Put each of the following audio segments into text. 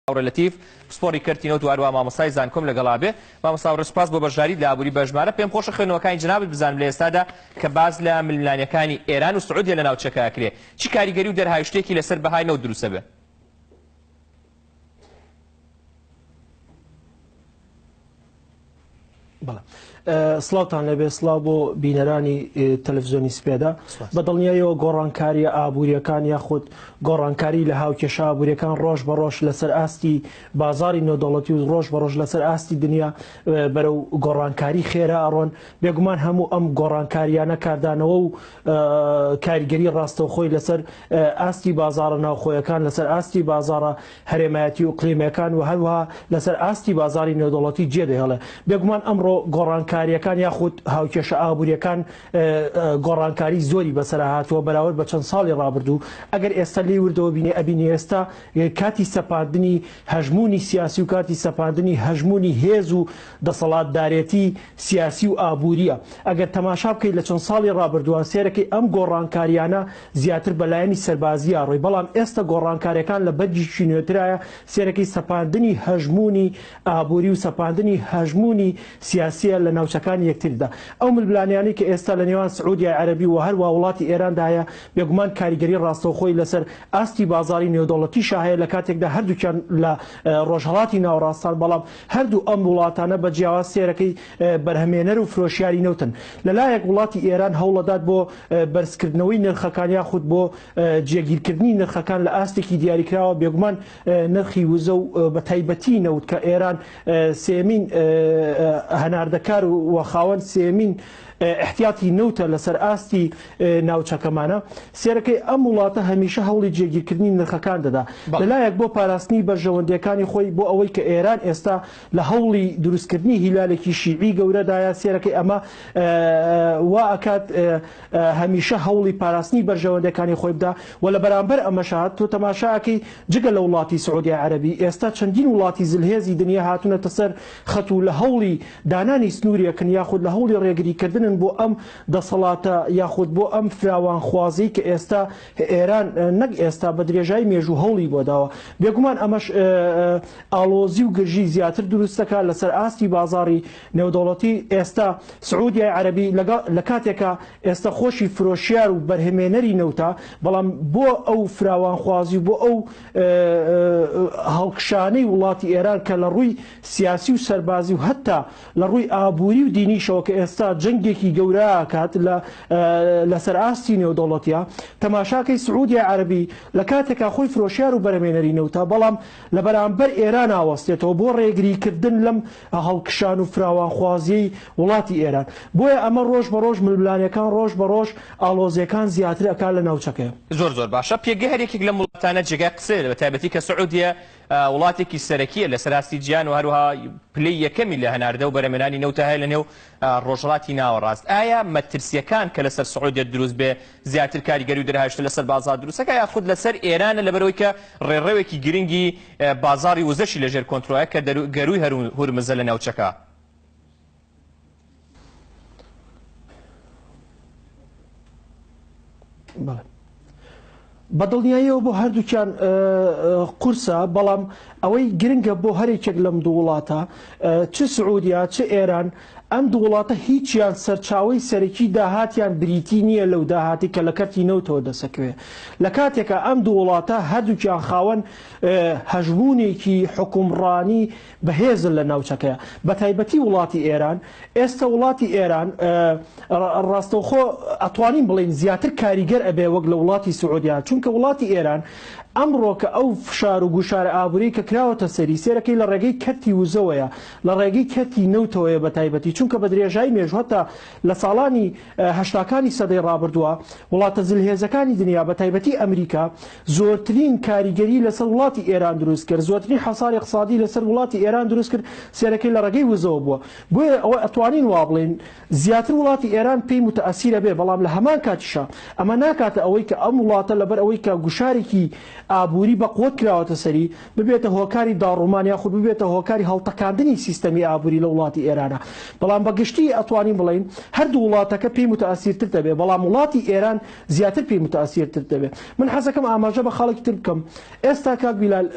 هاوڕێ لەتیف، پسپۆڕی کەرتی نەوت و هەروەها مامۆستای زانکۆم لەگەڵا بێ. مامۆستا هاوڕێ سوپاس بۆ بەشداریت لە ئابووری بەژمارە. پێم خۆشە خوێندنەوەکانی جەنابت بزانم لە ئێستادا کە باس لە ململانێکانی ئێران و سعودیە لە ناوچەکە ئەکرێ چ کاریگەری و دەرهاویشتێکی لەسەر بەهای نەوت دروست ئەبێ؟ بەڵێ سڵاوتان لەبێ سڵاو بۆ بینەرانی تەلەفزیۆنی سپێدە بە دڵنیایەوە گۆڕانکاریە ئابووریەکان یاخود گۆڕانکاری لە هاوکێشە ئابووریەکان ڕۆژ بە ڕۆژ لەسەر ئاستی بازاری نێودەوڵەتی و ڕۆژ بە ڕۆژ لەسەر ئاستی دنیا بەرەو گۆڕانکاری خێرا ئەڕۆن بێگومان هەموو ئەم گۆڕانکاریانە کاردانەوە و کاریگەری ڕاستەوخۆی لەسەر ئاستی بازاڕە ناوخۆیەکان لەسەر ئاستی بازاڕە هەرێمایەتی و ئیقلیمیەکان و هەروەها لەسەر ئاستی بازاڕی نێودەوڵەتی جێدەهێڵێ. بێگومان ئەمڕۆ گۆڕانکارییەکان یاخود هاوکێشە ئابوورییەکان گۆڕانکاری زۆری بەسەرا هاتووە بەراورد بە چەند ساڵی ڕابردوو. ئەگەر ئێستا لێی وردەوە بینی ئەبینی ئێستا کاتی سەپاندنی هەژموونی سیاسی و کاتی سەپاندنی هەژموونی هێز و دەسەڵاتدارێتی سیاسی و ئابوورییە. ئەگەر تەماشا بکەیت لە چەند ساڵی ڕابردووە سێرەکەی ئەم گۆڕانکارییانە زیاتر بە لایەنی سەربازییا ڕۆی، بەڵام ئێستە گۆڕانکارییەکان لە بەرگێکی نوێترایە، سێرەکەی سەپاندنی هەژموونی ئابووری و سەپاندنی هەژموونی سیاسییە لە ناوچەکانی یەکتریدا. ئەو ململانێیانەی کە ئێستا لە نێوان سعودیای عەرەبی و هەروا وڵاتی ئێراندا هەیە، بێگومان کاریگەری ڕاستەوخۆی لەسەر ئاستی بازاڕی نێودەوڵەتیشا هەیە، لە کاتێکدا هەردووکیان لە ڕۆژهەڵاتی ناوەڕاستان، بەڵام هەردوو ئەم وڵاتانە بە جیاواز سێرەکەی بەرهەمێنەر و فرۆشیاری نەوتن. لە لایەک وڵاتی ئێران هەوڵەدات بۆ بەرزکردنەوەی نرخەکان یاخود بۆ جێگیرکردنی نرخەکان لە ئاستێکی دیاریکراوە، بێگومان نرخی وزە و بە تایبەتی نەوت کە ئێران سێیەمین هەناردەکار و خاوەن سێیەمین ئیحتیاتی نەوتە لەسەر ئاستی ناوچەکەمانە، سێرەکەی ئەم وڵاتە هەمیشە هەوڵی جێگیرکردنی نرخەکان دەدا لەلایەک بۆ پاراستنی بەرژەوەندییەکانی خۆی بۆ ئەوەی کە ئێران ئێستا لە هەوڵی دروستکردنی هیلالێکی شیعی گەورەدایە، سێرەکەی ئەمە وا ئەکات هەمیشە هەوڵی پاراستنی بەرژەوەندیەکانی خۆی بدا و لە بەرامبەر ئەمەشا تۆ تەماشا ئەکەی جگە لە وڵاتی سعودیای عەرەبی ئێستا چەندین وڵاتی زلهێزی دنیا هاتونەتە سەر خەت و لە هەوڵی دانانی سنوورێکن یاخود لە هەوڵی ڕێگریکردنن بۆ ئەم دەسەڵاتە یاخود بۆ ئەم فراوانخوازیی کە ئێستا ئێران نەک ئێستا بە درێژایی مێژوو هەوڵی بۆ داوە. بێگومان ئەمەش ئاڵۆزی و گرژی زیاتر دروست دەکات لەسەر ئاستی بازاڕی نێودەوڵەتی. ئێستا سعودیای عەرەبی لە کاتێکا ئێستا خۆشی فرۆشیار و بەرهەمێنەری نەوتە، بەڵام بۆ ئەو فراوانخوازی و بۆ ئەو هەڵکشانەی وڵاتی ئێران کە لە ڕووی سیاسی و سەربازی و هەتا لە ڕووی ئابووری و دینیشەوە کە ئێستا جەنگێکی گەورە ئەکات لە لەسەر ئاستی نێودەوڵەتیا، تەماشاکەی سعودیای عەرەبی لە کاتێکا خۆی فرۆشیار و بەرهەمێنەری نەوتە بەڵام لە بەرامبەر ئێران ئاوەستێتەوە بۆ ڕێگریکردن لەم هەڵکشان و فراوانخوازیەی وڵاتی ئێران. بۆیە ئەمە ڕۆژ بە ڕۆژ ململانێکان ڕۆژ بە ڕۆژ ئاڵۆزیەکان زیاتر ئەکات لە ناوچەکەیا. زۆر زۆر باشە پێگەی هەر یەکێک لەم وڵاتانە جێگای قسەیە بە تایبەتی کە سعودیە وڵاتێکی سەرەکیە لەسەر ئاستی جیهان و هەروەها پلەی یەکەمی لە هەناردە و بەرهەمێنانی نەوتە هەیە لە نێو ڕۆژهەڵاتی ناوەڕاست. ئایا مەترسیەکان کە لەسەر سعودیە دروست بێ زیاتر کاریگەری و دەرهاویشتە لەسەر بازاڕ دروست دەکات یاخود لەسەر ئێرانە لەبەرئەوەی کە ڕێڕەوێکی گرنگی بازاڕی وزەشی لەژێر کۆنترۆڵە کە گەرووی هورمزە لە ناوچەکە؟ بەڵێ. بە دڵنیاییەوە بۆ هەردووکیان قورسە، بەڵام ئەوەی گرنگە بۆ هەرێکێک لەم دوو وڵاتە چ سعودیا چ ئێران ئەم دوو وڵاتە هیچیان سەرچاوەی سەرەکی داهاتیان بریتی نییە لەو داهاتی کە لە کەرتی نەوتەوە دەسەکەوێ لە کاتێکا ئەم دوو وڵاتە هەردووکیان خاوەن هەژموونێکی حوکمڕانی بەهێزن لە ناوچەکەیا بەتایبەتی وڵاتی ئێران ئێستە وڵاتی ئێران ڕاستەوخۆ ئەتوانین بڵێین زیاتر کاریگەر ئەبێ وەک لە وڵاتی سعودیا چونکە وڵاتی ئێران ئەمڕۆ کە ئەو فشار و گوشارە ئابووری کە کراوەتە سەری سێرەکەی لە ڕێگەی کەرتی وزەوەیە لە ڕێگەی کەرتی نەوتەوەیە بە تایبەتی چونکە بە درێژایی مێژوو هەتا لە ساڵانی هەشتاکانی سەدەی ڕابردووە وڵاتە زلهێزەکانی دنیا بە تایبەتی ئەمریکا زۆرترین کاریگەری لەسەر وڵاتی ئێران دروست کرد، زۆرترین حەساری ئیقتسادی لەسەر وڵاتی ئێران دروست کرد، سێرەکەی لە ڕێگەی وزەوە بووە. بۆیە ئەوە ئەتوانین وا بڵێین زیاتر وڵاتی ئێران پێی موتەئەسیر ئەبێ، بەڵام لە هەمان کاتیشا ئەمە ناکاتە ئەوەی کە ئەم وڵاتە لەبەر ئەوەی کە گوشارێکی ئابووری بەقوەت کراوەتە سەری ببێتە هۆکاری داڕوومان یاخود ببێتە هۆکاری هەڵتەکاندنی سیستەمی ئابووری لە وڵاتی ئێرانە. بەڵام بە گشتی ئەتوانین بڵێین هەردوو وڵاتەکە پێی موتەئەسیرتر دەبێ بەڵام وڵاتی ئێران زیاتر پێی موتەئەسیرتر دەبێ. من حەزەکەم ئاماژە بە خاڵێکی تر بکەم. ئێستا کاک بیلال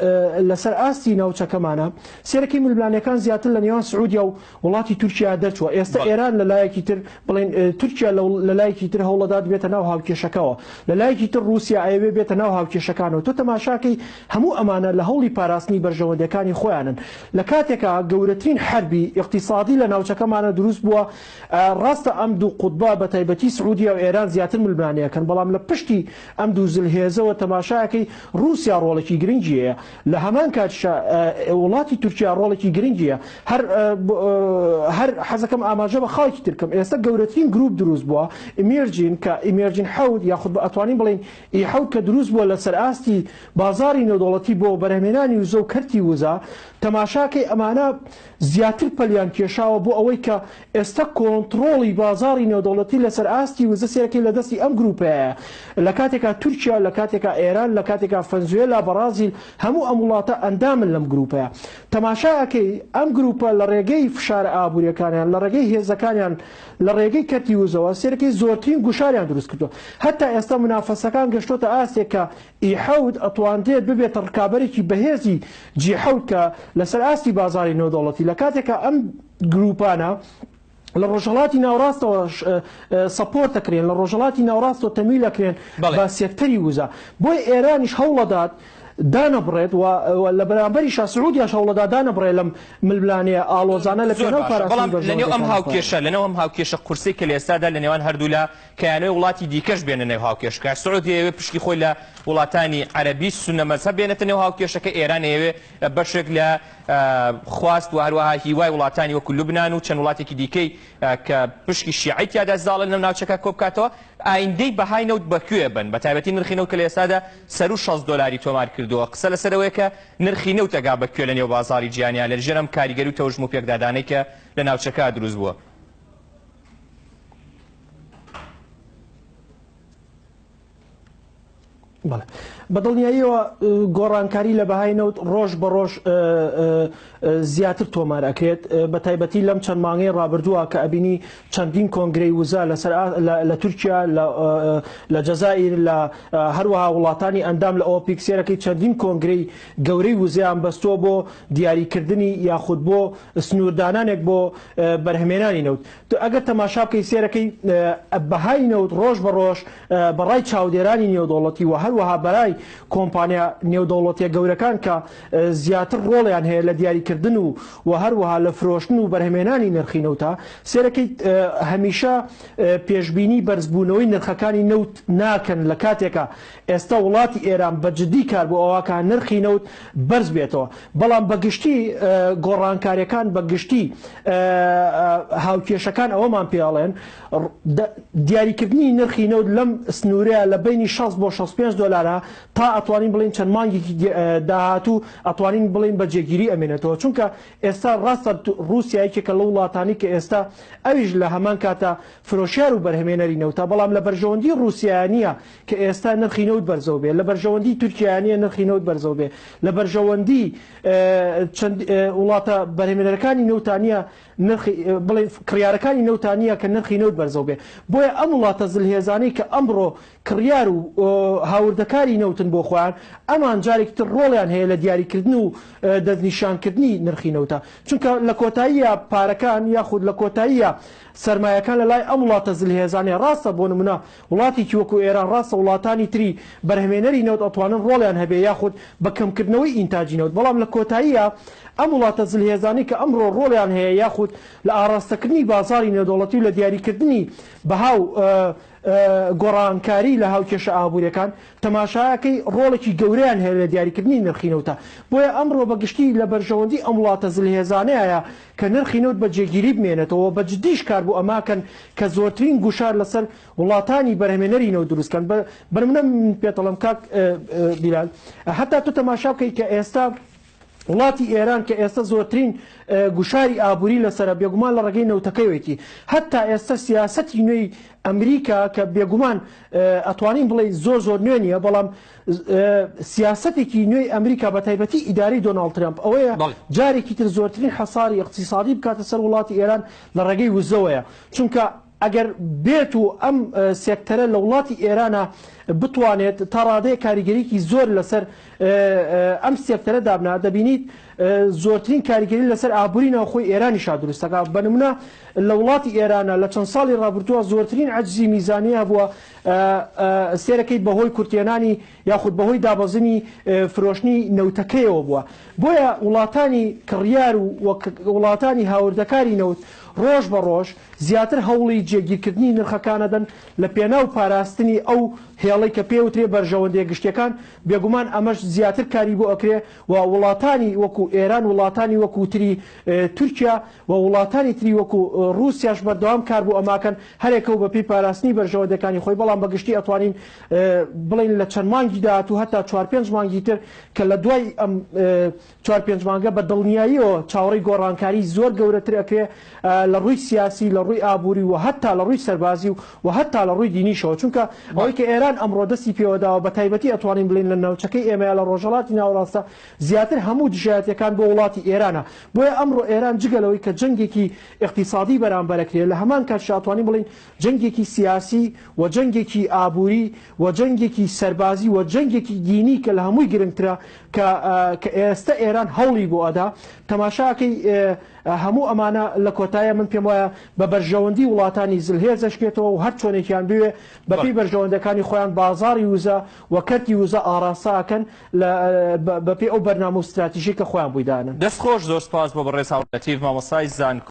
لەسەر ئاستی ناوچەکەمانە سێرەکەی ململانێکان زیاتر لە نێوان سعودیا و وڵاتی تورکیا دەرچووە. ئێستا ئێران لە لایەکی تر بڵێن تورکیا لە لایەکی تر هەوڵەدات بێتە ناو هاوکێشەکەوە، لە لایەکی تر ڕووسیا ئەیەوێ بێتە ناو هاوکێشەکانەوە. تۆ تەماشاکەی هەموو ئەمانە لە هەوڵی پاراستنی بەرژەوەندیەکانی خۆیانن. لە کاتێکا گەورەترین حەربی ئیقتیسادی لە ناوچەکەمانە دروست بووە، ڕاستە ئەم دوو قوتبە بە تایبەتی سعودیا و ئێران زیاتر ململانێ ئەکەن، بەڵام لە پشتی ئەم دوو زلهێزەوە تەماشاکەی ڕووسیا ڕۆڵێکی گرنگی هەیە. لە هەمان کاتیشا وڵاتی تورکیا ڕۆڵێکی گرنگی هەیە. هەر هەر حەزەکەم ئاماژە بە خاڵێکی تر بکەم. ئێستا گەورەترین گروپ دروست بووە، emerging، کە emerging حەوت یاخود ئەتوانین بڵێین ئی حەوت کە دروست بووە لەسەر ئاستی بازاڕی نێودەوڵەتی بۆ بەرهەمهێنانی وزە و کەرتی وزە، تەماشاکەی ئەمانە زیاتر پەلیان کێشاوە بۆ ئەوەی کە ئێستا کۆنتڕۆڵی بازاڕی نێودەوڵەتی لەسەر ئاستی وزە سێرەکەی لە دەستی ئەم گروپەیە لە کاتێکا تورکیا لە کاتێکا ئێران لە کاتێکا فەنزوێلا بەڕازیل هەموو ئەم وڵاتە ئەندامن لەم گروپەیە تەماشا ئەکەی ئەم گروپە لە ڕێگەی فشارە ئابووریەکانیان لە ڕێگەی هێزەکانیان لە ڕێگەی کەرتی وزەوە سێرەکەی زۆرترین گوشاریان دروست کردووە هەتا ئێستا منافەسەکان گەشتۆتە ئاستێک کە ئی حەوت ئەتواندرێت ببێتە ڕکابەرێکی بەهێزی جی حەوت کە لەسەر ئاستی بازاڕی نێودەوڵەتی لە کاتێکا ئەم گروپانە لە ڕۆژهەڵاتی ناوڕاستەوە support دەکرێن لە ڕۆژهەڵاتی ناوڕاستەوە تەمویل دەکرێن بە سێکتەری وزە بۆیە ئێرانیش هەوڵەدات دانەبڕێت و لە بەرامبەریشا سعودیاش هەوڵەدا دانەبڕێت لەم ململانێ ئاڵۆزانە لە زۆر پێناو باشە پاراستنی بەڵام لەنێو ئەم بەرژەوەندیەکانی خۆیان. هاوکێشە لەنێو ئەم هاوکێشە قورسەی کە لە ئێستادا لە نێوان هەردوولا کە یانەوێ وڵاتی دیکەش بێنە نێو هاوکێشەکە سعودیە ئەیەوێ پشکی خۆی لە وڵاتانی عەرەبی سوننە مەزهەب بێنێتە نێو هاوکێشەکە ئێران ئەیەوێ بەشێک لە خواست و هەروەها هیوای وڵاتانی وەکو لوبنان و چەند وڵاتێکی دیکەی کە پشکی شیعەی تیادا زاڵە لەناو ناوچەکە کۆبکاتەوە ئایندەی بەهای نەوت بە کوێ بن بە تایبەتی نرخی نەوت کە لە ئێستادا سەروو 60 دۆلاری تۆمار کردووە قسە لەسەر ئەوەیە کە نرخی نەوت ئەگا بە کوێ لە نێو بازاڕی جیهانیا لە ژێر ئەم کاریگەری و تەوژم و پێکدادانەی کە لە ناوچەکە دروست بووە. بەڵێ بە دڵنیاییەوە گۆڕانکاری لە بەهای نەوت ڕۆژ بە ڕۆژ زیاتر تۆمار ئەکرێت بە تایبەتی لەم چەند مانگەی ڕابردووە کە ئەبینی چەندین کۆنگرەی وزە لەسەر لە تورکیا لە جەزائیر لە هەروەها وڵاتانی ئەندام لە ئۆپیک سێرەکەی چەندین کۆنگرەی گەورەی وزەیان بەستووە بۆ دیاریکردنی یاخود بۆ سنووردانانێک بۆ بەرهەمێنانی نەوت. ئەگەر تەماشا بکەی سێرەکەی بەهای نەوت ڕۆژ بە ڕۆژ بە ڕای چاودێرانی نێودەوڵەتی و هەروەها بەرای کۆمپانیا نێودەوڵەتیە گەورەکان کە زیاتر ڕۆڵیان هەیە لە دیاریکردن و و هەروەها لە فرۆشتن و بەرهەمێنانی نرخی نەوتا سێرەکەی هەمیشە پێشبینی بەرزبوونەوەی نرخەکانی نەوت ناکەن لە کاتێکا ئێستا وڵاتی ئێران بە جدی کار بۆ ئەوەکا نرخی نەوت بەرز بێتەوە، بەڵام بە گشتی گۆڕانکاریەکان بە گشتی هاوکێشەکان ئەوەمان پێ ئەڵێن دیاریکردنی نرخی نەوت لەم سنوورەیە لە بەینی 60 بۆ 65 دۆلارە تا ئەتوانین بڵێین چەند مانگێکی داهاتوو ئەتوانین بڵێین بە جێگیری ئەمێنێتەوە چونکە ئێستا ڕاستە ڕووسیا یەکێکە لەو وڵاتانی کە ئێستا ئەویش لە هەمان کاتە فرۆشیار و بەرهەمێنەری نەوتە بەڵام لە بەرژەوەندی ڕووسیایە نییە کە ئێستا نرخی نەوت بەرزەو بێ، لە بەرژەوەندی تورکیایە نییە نرخی نەوت بەرزەو بێ، لە بەرژەوەندی چەند وڵاتە بەرهەمێنەرەکانی نەوتا نییە نرخی بڵێ کڕیارەکانی نەوتا نییە کە نرخی نەوت بەرزەو بێ. بۆیە ئەم وڵاتە زلهێزانەی کە ئەمڕۆ کڕیار و هاوردەکاری نەوتن بۆ خۆیان، ئەمان جارێکی تر ڕۆڵیان هەیە لە دیاریکردن و دەستنیشانکردنی نرخی نەوتا. چونکە لە کۆتاییە پارەکان یاخود لە کۆتاییە سەرمایەکان لە لای ئەم وڵاتە زلهێزانەیە. ڕاستە بۆ نمونە وڵاتێکی وەکو ئێران ڕاستە وڵاتانی تری بەرهەمێنەری نەوت ئەتوانن ڕۆڵیان هەبێ یاخود بە کەمکردنەوەی ئینتاجی نەوت بەڵام لە کۆتاییا ئەم وڵاتە زلهێزانەی کە ئەمڕۆ ڕۆڵیان هەیە یاخود لە ئاڕاستەکردنی بازاڕی نێودەوڵەتی و لە دیاریکردنی بەها و گۆڕانکاری لە هاوکێشە ئابووریەکان تەماشاکەی ڕۆڵێکی گەورەیان هەیە لە دیاریکردنی نرخی نەوتا بۆیە ئەمڕۆ بە گشتی لە بەرژەوەندی ئەم وڵاتە زلهێزانەیە کە نرخی نەوت بە جێگیری بمێنێتەوە و بە جدیش کار بۆ ئەمە کەن کە زۆرترین گوشار لەسەر وڵاتانی بەرهەمێنەری نەوت دروست کەن. بە نمونە من پێت ئەڵێم کاک بیلال هەتا تۆ تەماشا بکەی کە ئێستا وڵاتی ئێران کە ئێستا زۆرترین گوشاری ئابووری لەسەرە بێگومان لە ڕێگەی نەوتەکەیەتی. هەتا ئێستا سیاسەتی نوێی ئەمریکا کە بێگومان ئەتوانین بڵێین زۆر زۆر نوێ نییە، بەڵام سیاسەتێکی نوێی ئەمریکا بە تایبەتی ئیدارەی دۆناڵد ترەمپ ئەوەیە جارێکی تر زۆرترین حەساری ئیقتیسادی بکاتە سەر وڵاتی ئێران لە ڕێگەی وزەوەیە. چونکە ئەگەر بێت و ئەم سێکتەرە لە وڵاتی ئێرانە بتوانێت تا ڕادەیەک کاریگەریی زۆر لەسەر ئەم سێکتەرە دابنا، دەبینیت زۆرترین کاریگەری لەسەر ئابووری ناوخۆی ئێرانیشا دروست دەکات. بە نمونە لە وڵاتی ئێرانە لە چەند ساڵی ڕابردووە زۆرترین عەجزی میزانی هەبووە، سێرەکەیت بەهۆی کورتهێنانی یاخود بەهۆی دابەزینی فرۆشتنی نەوتەکەیەوە بووە. بۆیە وڵاتانی کڕیار و وڵاتانی هاوردەکاری نەوت ڕۆژ بە ڕۆژ زیاتر هەوڵی جێگیرکردنی نرخەکان ئەدەن لە پێناو پاراستنی ئەو هێڵەی کە پێوترێ بەرژەوەندیە گشتیەکان، بێگومان ئەمەش زیاتر کاری بۆ ئەکرێ و وڵاتانی وەکو ئێران وڵاتانی وەکو تری تورکیا و وڵاتانی تری وەکو ڕوسیاش بەردەوام کار بۆ ئەماکەن هەرێکە و بەپێی پاراستنی بەرژەوەندیەکانی خۆی، بەڵام بە گشتی ئەتوانین بڵێین لە چەند مانگی داهاتوو هەتا چوار پێنج مانگی تر کە لە دوای ئەم چوار پێنج مانگە بە دڵنیاییەوە چاوەڕێی گۆڕانکاری زۆر گەورەتر ئەکرێ لە ڕووی سیاسی، لە ڕووی ئابووری و هەتا لە ڕووی سەربازی و هەتا لە ڕووی دینیشەوە. چونکە ئەوەی کە ئێران ئەمڕۆ دەستی پێوە داوە بە تایبەتی ئەتوانین بڵێین لە ناوچەکەی ئێمەیا لە ڕۆژهەڵاتی ناوەڕاستە زیاتر هەموو دژایەتیەکان بۆ وڵاتی ئێرانە. بۆیە ئەمڕۆ ئێران جگە لەوەی کە جەنگێکی ئیقتیسادی بەرامبەر ئەکرێ لە هەمان کاتیشا ئەتوانین بڵێین جەنگێکی سیاسی و جەنگێکی ئابووری و جەنگێکی سەربازی و جەنگێکی دینی کە لە هەمووی گرنگترە کە کە ئێستە ئێران هەوڵی بۆ ئەدا تەماشا ئەکەی هەموو ئەمانە لە کۆتایە من پێم وایە بە بەرژەوەندی وڵاتانی زلهێز ئەشکێتەوە و هەر چۆنێکیان بوێ بە پێی بەرژەوەندەکانی خۆیان بازاڕی وزە و کەرتی وزە ئاڕاستە ئەکەن لە بە پێی ئەو بەرنامە و ستراتیژەی کە خۆیان بۆی دانەن. دەست خۆش زۆر سپاس بۆ بەڕێز هاوڕێ لەتیف مامۆستای زانکۆ.